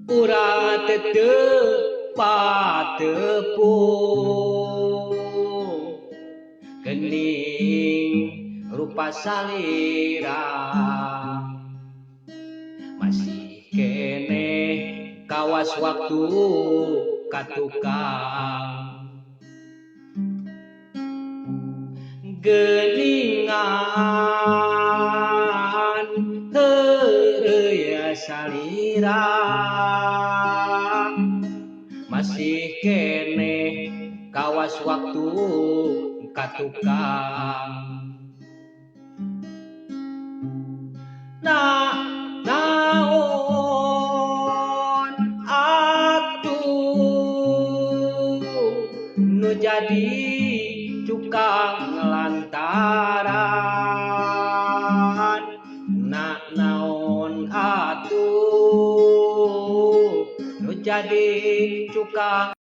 Urang teu patepung gening rupa salira masih keneh kawas waktu ka tukang geuningan heureuy salira masih keneh kawas waktu ka tukang na naon atuh nu jadi cukang lantaran na naon atuh nu jadi cukang.